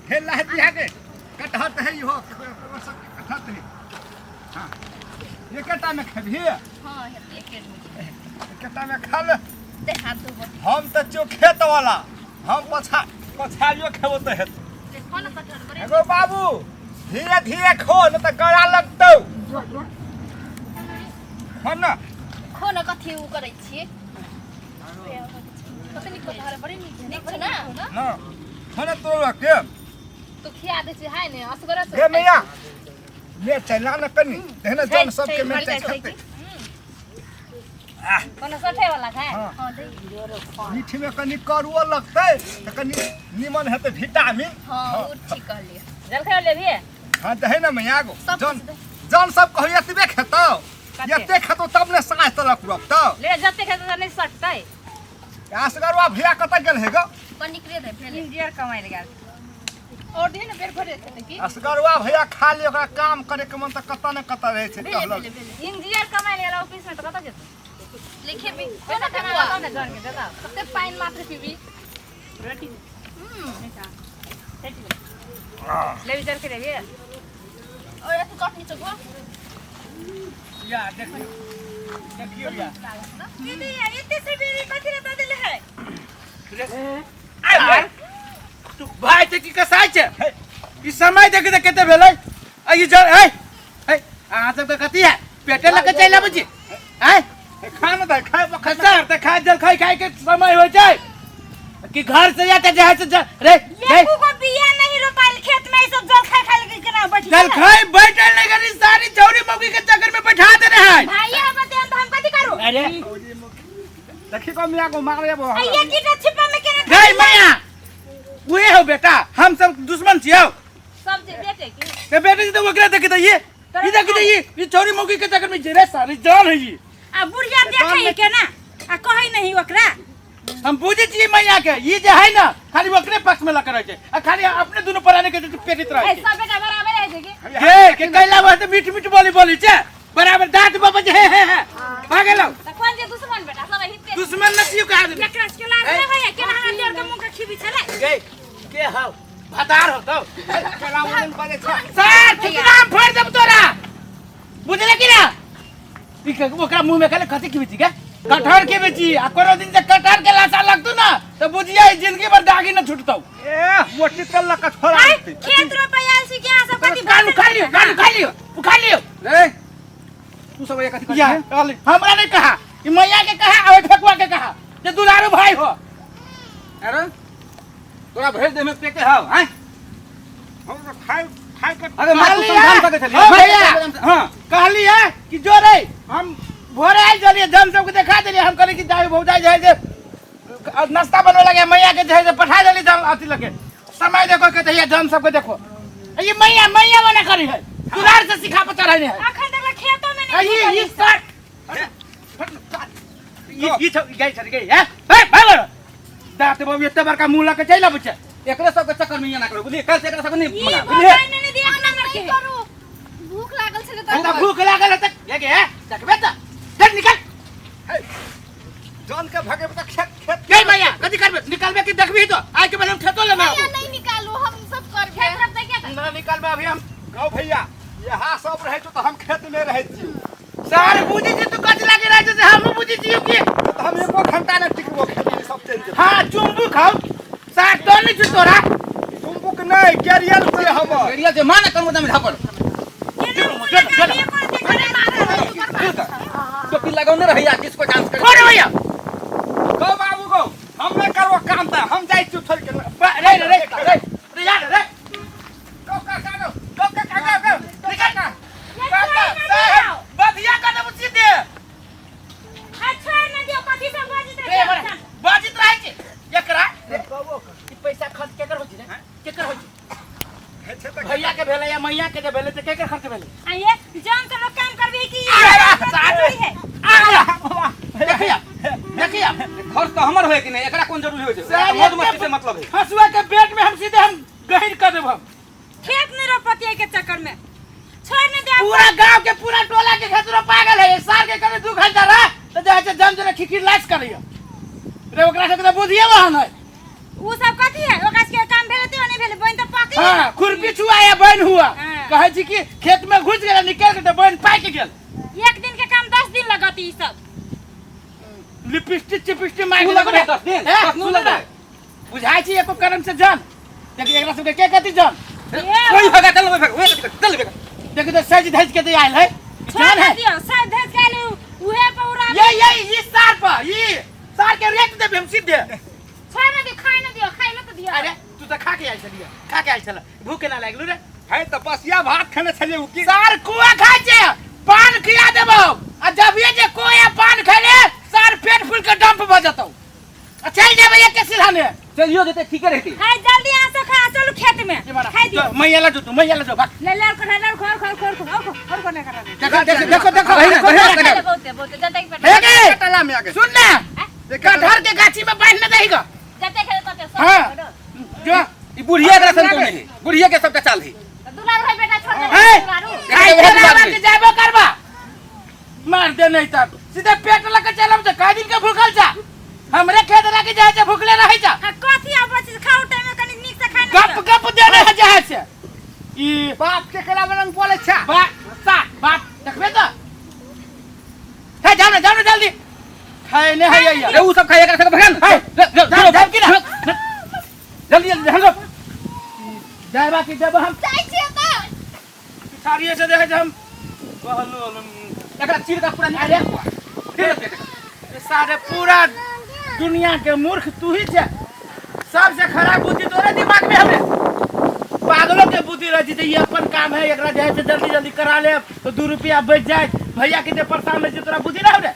हे लाह दिया के कटहर तऽ है इहो कटहर तऽ है। हाँ, एकेटा में खेबही? हाँ, हेतै एके में। एकेटा में खा ले। दे हाथ धोबो। हम तऽ चो खेत वाला, हम पछा पछाड़ियो खेबो तऽ हेतौ। देखो ना कटहर बड़े। एगो बाबू, धीरे धीरे खो, न तऽ गला लगतौ। खो न। खो न, कथी उ करै छियै? कते नीक कटहर, बड़ी नीक छै, नीक छै ना? न खो न, तोरा के तू खिया दै छी हाय ने असगरे से। गे मैया, मिरचाइ ला न कनि, देह न जन सबके मिरचाइ खेतै। कोनो सठे वाला खाय। हाँ। हाँ, दे। मीठ में कनि करुओ लगतै तऽ कनि निमन हेतै विटामिन। हाँ, उ ठीक कहलियै। जलखै लेबही? हाँ, दहे न मैया गो। सब जन कुछ दे। जन सब कहै एतबे खेतौ? कते? एते खेतौ तब ने साँझ तलक रखतौ। ले, जते खेतौ नहि सटतै। असगरवा भैया कतऽ गेल हे गो? पर निकले दे भेले। इंजीनियर कमाइ लए गेल। और दे ने, पेट भरे छै की? असगरवा भैया खाली ओकरा काम करे के मन तऽ कतऽ ने कतऽ रहै छै। भेले। टहलल। भेले भेले। इंजीनियर कमाइ लए गेल ऑफिस में तऽ कतऽ जेतै? लिखे भी पैसा कमा लगा ने, जन के देता कते पानि मात्र पीबी। रोटी लेबी? जल के लेबी और एते चटनी चखो। या देखियो, देखियो या। दीदी, एते सबेरे कथी रे बदले है? आय तू भाय छै की कसाई छै? ई समय देख देख कते भेलै आ ई जल ए ए, अहाँ सबके कथी है, पेटे लग के चलि आबै छी आय? खा ने दे, खाय। खसार तऽ खाय, जल खाय खाय के समय होइ छै कि घर से जाते जे है से रे रे। एको गो बिया नहीं रोपाइल खेत में, ई सब जल खाय खाय के केना बैठ जल खाय बैठल नहीं करी, सारी चौरी मौगी के चक्कर में बैठा देने है। भाई, हम देन तो हम कथी करू? अरे देखी को मिया को मारे बो। आ ये कीटा छिपा में केना? गई मैया, उहे हो बेटा, हम सब दुश्मन छियौ। सब जे बेटे की ते बेटे जी तो ओकरा देखी त ये ई देखी त ये ई चौरी मौगी के चक्कर में जे रे सारी जान है ई। आ बुढ़िया देखे है केना आ कहै नहीं ओकरा। हम बुझे छियै मैया के, ई जे है ना खाली ओकरे पक्ष में लग रहे छै आ खाली अपने दुनू प्राणी के पेटित रहे ए छै। सब बेटा बराबर है जे की? के कैला वास्ते मीठ मीठ बोली बोली छै, बराबर दांत बाबा जे हे हे हे भागेलो। त कोन जे दुश्मन बेटा सब हिते? दुश्मन न छियो कहा दे। एकरा के लाज नहीं होय केना हमरा देर के मुंह के खीबी छलै? के के हौ भतार हो तो केला उलन बजे छै। सर ठुकराम फोड़ देब तोरा, बुझले कि ना? ई ओकरा मुंह में खाली कथी खिबै छी के? कटहर खिबै छी। आ कोनो दिन जे कटहर के लाशा लगतौ ना तऽ बुझिया जिंदगी भर दागी न छुटतौ। ए मोटी तेल लक छोड़ा आय देतै। खेत रोपे आयल छी कि अहाँ सब कथी? कानू खा लियो, कानू खा लियो, उखा लियो। रे तू सब ये कथी या करै? कहली, हमरा नहीं कहा, ई मैया के कहा आ ओइ ठकुआ के कहा जे दुलारू भाई हो। अरे तोरा भेज दे में पेटे हव हैं? हम तो खाय खाय के अरे मार तू कहली समझा है। सकै छली। हाँ, भैया। हां। कहली है कि जो रे हम भोरे आयल चलिए, जन सबके देखा देलिए। हम कहली कि जाय भौजाई जे है जे नाश्ता बनवे लगे, मैया के जे है जे पठा देली जन अथी लगे। समय देखो के तहिया जन सबके देखो, ये मैया मैया मना करी है, दुलार से सिखा पता रहे है। अखन तक खेतो में आ नहीं ये घुसल। साट ये ये छौ गई छरी गई है ए भाई बड़ दांत बाबू एते बड़का मुंह लके चलि आबै छै। एकरे सबके चक्कर में ये ना करो, बुझलिए? कल से एकरा सबके नहीं ई मना, बुझलिए? भौजाई ने दिया नंबर के नहीं करू, भूख लागल छलै तऽ तऽ। भूख लागल है तऽ ये गे देखबे तऽ चल निकल। जन के भगेबे तऽ खेत खेत। गई मैया, कथी करबे? निकलबे कि देखबी तो आज के बाद हम खेतो लेना। भैया, नहीं निकालू, हम सब करबे। खेत रोपते क्या? ना निकलबे अभी हम। गौ भैया, यहाँ सब रहै छौ तऽ हम खेत में रहै छी। सर बुझी छी तू कथी लागे रहै छै से हमहूँ बुझी छियौ कि। तऽ हम एको घंटा नहि टिकबो खेत में, सब चलि जेबै। हाँ, चुम्बू खाउ सार तो नहीं छु तोरा। चुम्बुक नहि, कैरियर छै हमर। एरिया जे माने कम दम झापड़। केना मुंह लगा के एको देखै नहीं मारल। टोपी लगौने रहैया किसको डांस करे। छोड़ भैया। गौ बाबू गौ, हम नहि करबो काम तऽ हम जाइ छी छोड़ि के। रे रे रे रे रे यार रे। गौ काका गौ, गौ काका गौ, गौ निकल काका। साहब बधिया का देबू सीधे। आ छोड़ न दियो, कथी सब बजैत रे रहै बड़ा छै? बाजित रहै छै एकरा। ई पैसा खर्च केकर होइ छै रे? केकर होइ छै? होइ छै तऽ भैया के भेलै या मैया के जे भेलै तऽ केकर खर्च भेलै? आ ये जन से लोग काम करबे कि साथ। है? देखिया देखिया। खर्च तऽ हमर होय कि नहीं, एकरा कोन जरूरी होइ छै? सर, मौज मस्ती से मतलब है। हंसुआ के पेट में हम सीधे हम गहीर कर देब हम। खेत नहीं रोपती के चक्कर में, छोड़ न दे। पूरा गांव के पूरा टोला के खेत रोपा गेल है। सार के करे 2 घंटा रह तऽ जाइ छै जन जन खिखिर लाश करैया रे, ओकरा सबके तऽ बुधिये वहन है। उ सब कथी है, ओकरा सबके काम भेलै होते नहीं भेलै, बन तऽ पाकि हाँ, खुरपी छुआया बन हुआ। हाँ। कहै छी कि खेत में घुस गेल, निकल के तऽ बन पाकि गेल। एक दिन के काम 10 दिन लगत ई सब। लिपस्टिक चिपस्टिक मारि तू लगबै लगबै 10 दिन, हैं? 10 दिन सुनू ना। लगबै। बुझाइ छी एको करम से जान। देखी एकरा सबके के कथी जान। कोई भगा चल भगा, ओए चल भगा। देखी तो सज धज के तो आयल है। छोड़ जान है। दियो, सज धज के आयल उहे पर उड़ा। ये ये सार पर ये सार के रेट देबे हम सीधे। छोड़ ना दियो, खाए ना दियो, खाए ला तो दियो। अरे तू तो खा के आयल छलिए, खा के आयल छल, भूख ना लागलू रे। है त बसिया भात खाने छलिए उ की। सार कुआ खाइ छै, पान खिया देबौ। आ जब ये जे कोया पान खैले सार पेट फूल के डंप भ जतौ। आ चल जेबै एके सिरहाने। चलियो जेते ठीके रहती। हाय जल्दी आ से खा, चलू खेत में। खाइ दियो। मैया ला जो तू, मैया ला जो भाग। ले ले कर ले कर कर कर कर और कोने करा दे। देखो देखो देखो देखो। बहिना, बहिना, खाए बहुते बहुते जते के पेट। हे गे। कटला में आगे। सुन ना, कटहर के गाछी में बांध न देहीगा। जते खेले तते सब। हाँ। जो ई बुढ़िया एकरा संग नहीं है, बुढ़िया के सबटा चाल है। दुलारू है बेटा, छोड़ दे हे। दुलारू। खाइ के ना के जाबो करबा। मार दे नहीं तब सीधे पेट लके चलब त का दिन के भूखल जा। हमरे खेत लके जाय छै, भूखले रहै जा। हां कथी आबै छै खाउ टाइम में कनी नीक से खाइ ना। गप गप देने है जाय छै। ई बाप के केला रंग बोले छै। बा सा बाप देखबे त। हे जाओ ना, जाओ ना जल्दी। खाए ने है ये। रे उ सब खाए एकरा संग भगा ना। हे, जाओ जाओ की ना। जल्दी जल्दी हम जाय बाकी देब हम। जाइ छियै तऽ। पिछाड़िए से देखै छै हम। कहलो एकरा चीर का पूरा अरे सारे पूरा दुनिया के मूर्ख तू ही छे। सबसे खराब बुद्धि तोरे दिमाग में हवे। पागलों के बुद्धि रह छै, ये अपन काम है, एकरा जे है से जल्दी जल्दी करा ले तो 2 रुपया बच जाए। भैया के जे परेशान रहे छै, तोरा बुद्धि ना हवे।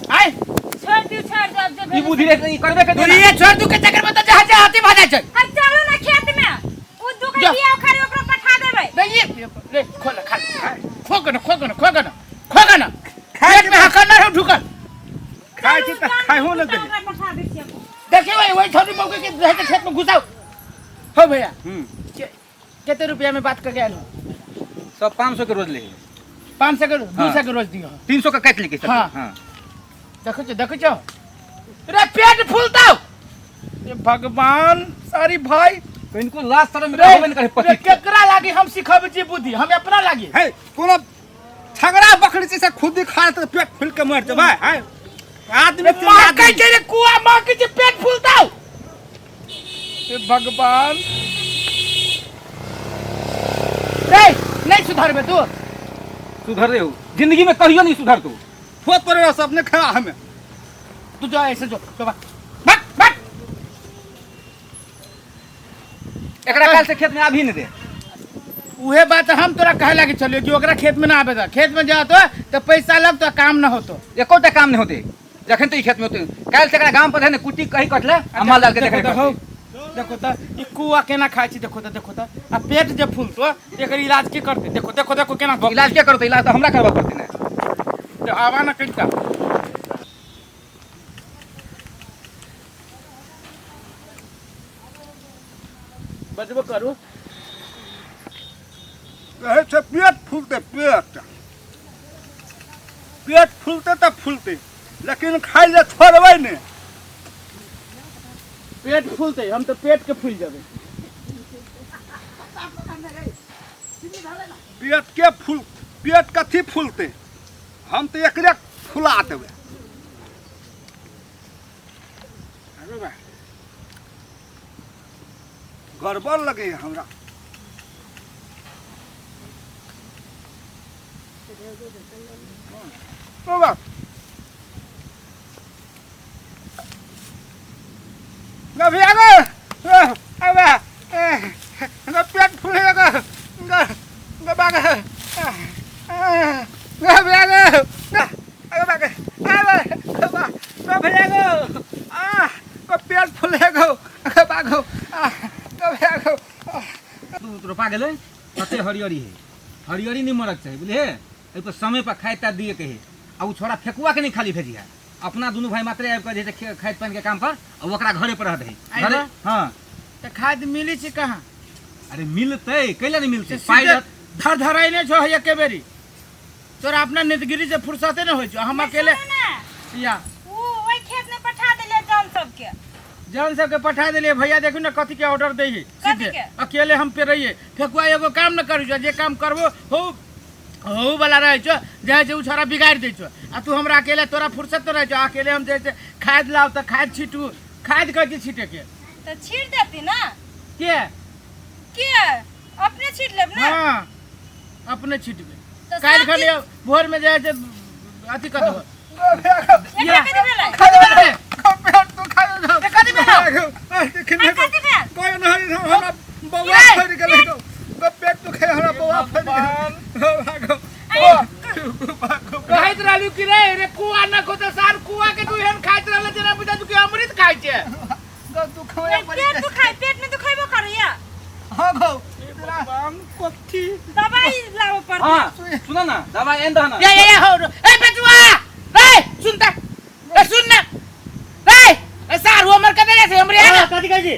आय छोड़ दियो, छोड़ दियो, अब जे ई बुद्धि रे ई करबे के दूरी ये छोड़ दू के चक्कर में तो जहां जहां हाथी भा जाय छै। अब चलू ना खेत में, उ दू के जा। बिया उखाड़ी ओकरो पठा देबै। नहीं ये ले खोल खा खो गन खो गन खो गन खो गन खेत में हकर ना रहो ढुकल। खाइ छी त खाइहो न दे। ओकरा पठा दै छियै। देखिए भाई वही छोटी मौके के रहे के खेत में घुसाओ। हो भैया कितने रुपया में बात करके आयल हो? सब 500 के रोज ले। 500 के 200 के रोज दियो। 300 का काट लेके सब। हाँ। हां देखो छो, देखो छो। रे पेट फूलता। ये भगवान सारी भाई तो इनको लाज शरम रे होबे न करे रे पति। केकरा लागी हम सिखबै छी बुद्धि, हम अपना लागी। है कोनो छगड़ा बकरी छै से खुद ही खा त पेट फूल के मर जेबै। है आदमी रे माँ कहै छै रे कुआ माँ कहै छै पेट फूलता। हे भगवान रे नहीं सुधरबे तू। सुधर रे हो जिंदगी में कहियो नहीं सुधर तू। फोत पर सब ने खा हमें। तू जो ऐसे जो जो भाग भाग भाग। एकरा काल से खेत में आभी नहीं दे। उहे बात हम तोरा कहे लागे चलियो कि ओकरा खेत में ना आबे दा। खेत में जा तो पैसा लग तो काम ना होतो। एकोटा काम नहीं होते जखन तो ई खेत में होते। काल से एकरा गांव पर है ने कुट्टी कहीं कटले आ माल डाल के देखो देखे देखो देखो त ई कुआ केना खाइ छी, देखो त देखो त आ पेट जे फूलतो एकर इलाज के करते। देखो देखो देखो केना भोग। इलाज के करते? इलाज तो हमरा करबा पड़ते ने। तो आवा ना कनिका। बजबो करू। कहै छै पेट फूलते, पेट पेट फूलते त फूलते, लेकिन खाइ ले छोड़बै ने। पेट फूलते हम तो पेट के फूल जेबै। पेट के फूल, पेट कथी फूलते, हम तो एकरे फुला देबै। अरे बा गड़बड़ लगे हमरा। ओ बा अभी आगो अबे पेट फूले लगो बाग अभी आगो अबे बाग अबे आगो आ पेट फूले गो बागो अबे आगो। तू रोपा गेलै कते हरियरी है, हरियरी नहीं मरक चाही बुझलिए। एहि पर समय पर खाद ताद दिए के है। आ उ छोड़ा फेकुआ के नहीं खाली भेजिहा, अपना दुनू भाई मात्रे आबि कऽ जे छै खाद पानि के काम पर, आ ओकरा घरे पर रहत है। घरे हाँ तऽ खाद मिली छै कहाँ? अरे मिलतै, कैला नहीं मिलतै? पाइ धर धराइने छौ एके बेरी। तोरा अपना नेतगिरी से फुर्सते न होइ छौ, हम अकेले सुनू ने, या उ ओहि खेत में पठा देलियै जन सबके। जन सबके पठा देलियै भैया, देखू ने कथी के ऑर्डर दै है। कथी सीधे के? अकेले हम पे रहिए। फेकुआ एगो काम न करू, जे काम करबो हो हो वाला रहै छौ, जे है से उ छोरा बिगाड़ि दै छौ। आ तू हमरा अकेले तोरा फुर्सत तो रहै छौ, अकेले हम जे है से खाद लाव तऽ खाद छीटू, खाद कहै छी छीटे के। तऽ छीट देती ना। के? के अपने छीट लेब ना? हाँ, अपने छीटबे। तऽ काल्हि साफ खनी भोर में जे है से अथी कऽ देबो। एकरा कथी भेलै? पेट तो खा कथी भेलौ? आ कथी भेल? कोई नहीं, हमरा बौआ फड़ि गेलै। पेट तो खाय, हमरा बौआ फड़ि गेलै। कहैत रहलू कि रे रे कुआ न खोते सार, कुआ के तू एहन खाइत रहले जेना बुझा तू कि अमृत खाइ छै। ए, पेट दुखाइ, पेट में दुखाइबो करैया। हाँ गौ। कथी? दवाई लाबऽ पड़तै। हाँ, सुन ना, दवाई आनि दह ना। ये ये ये हो ए बेटुआ रे, सुन त, ए सुन ना रे, ए सार वो हमर कते छै हमरे ना। कथी कहै छी?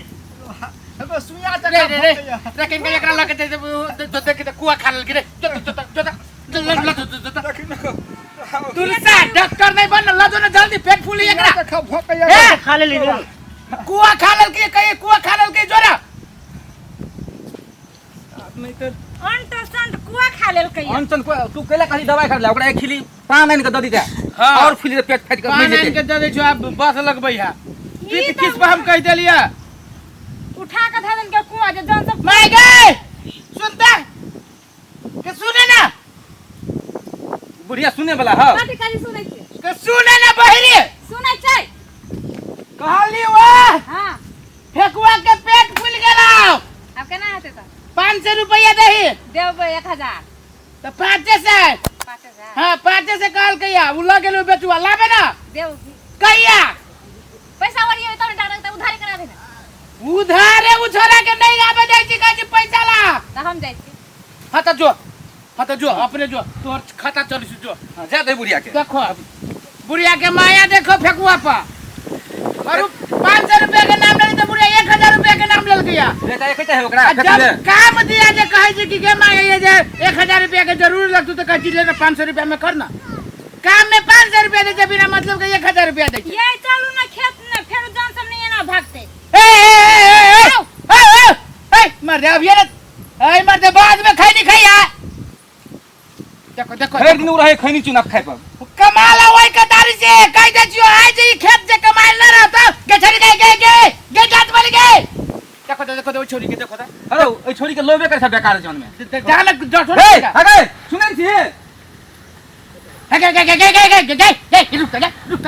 सुइया रे रे रे रे, किन के एकरा लके दे दे के कुआ खा लेल रे। जो जो जो जो ल ल जो तुलसा डॉक्टर नहीं बन ल जो ना जल्दी, पेट फूली एकरा। ए खा लेली रे। कुआ खा लेल के कहे, कुआ खा लेल के जोरा। नहीं तो अंट संट कुआ खा लेलकै। अनसन को तू कैला खाली दवाई खा ले, ओकरा एक खिली पान आनि के दऽ दीते। हाँ। और फुली रे पेट फाटि के पान मरि आनि जेतै। के दे दै छौ, आब बस लगबै है। ई पीत तऽ किस पर हम कहि देलियै। उठा के धऽ देलकै कुआ जे जन सब। माय गे, सुनता के सुने ना। बुढ़िया सुने वाला हौ। कथी कथी सुनै छियै? के सुने ना बहिरी। सुनै छै। कहली वाह। हाँ। फेकुआ के पेट फूल गेलौ। आब केना हेतै तऽ? 500 रुपया दही। देबै 1000। तऽ 500। 5000। हाँ, 500 कहलकै। उ लऽ गेलौ बेचुआ, लाबे ना। देब। कहिया? पैसा ओरिएबै तब ने डॉक्टर, तऽ उधारी करा दे ने। उधारे उ छोरा के नहीं आबे दै छी, कहै छी पैसा ला। तऽ हम जाइ छी। हाँ तऽ जो, हाँ तऽ जो, अपने जो, तोहर खाता चलै छौ, जो। हाँ, जा दे बुढ़िया के। देखो अब बुढ़िया के माया देखो फेकुआ पर। और 500 रुपया के नाम लेली तो बुढ़िया 1000 रुपया के नाम लेल गया। बेटा एकटा है ओकरा। आ जब काम दिया जे कहै छी कि गे माया ये जे 1000 रुपया के जरूर लगतौ, तऽ कहै छी ले ना 500 रुपया में कर ना। काम में 500 रुपया दे छै, बिना मतलब के 1000 रुपया दै छै। ये चलू ना खेत में, फेर जन सब नहीं एना भागतै। ए ए ए ए ए ए, मर दे अब ये रे, ए मर दे, बाद में खाई नहीं खाई आ। देखो देखो। भरि दिन उ रहे खैनी चुना खाइ पर। कमाल ओइ के दारी से कह दे छियो, आज ई खेत जे कमाल न रहता गे छड़ी गे गे गे गे जात वाली गे। देखो देखो देखो छोरी के देखो त। हेलो, एहि छोरी के लोबे करै छै बेकार जन में। जान जठो। हे अगे सुनै छी? गे गे गे गे गे गे गे गे, रुक गे रुक।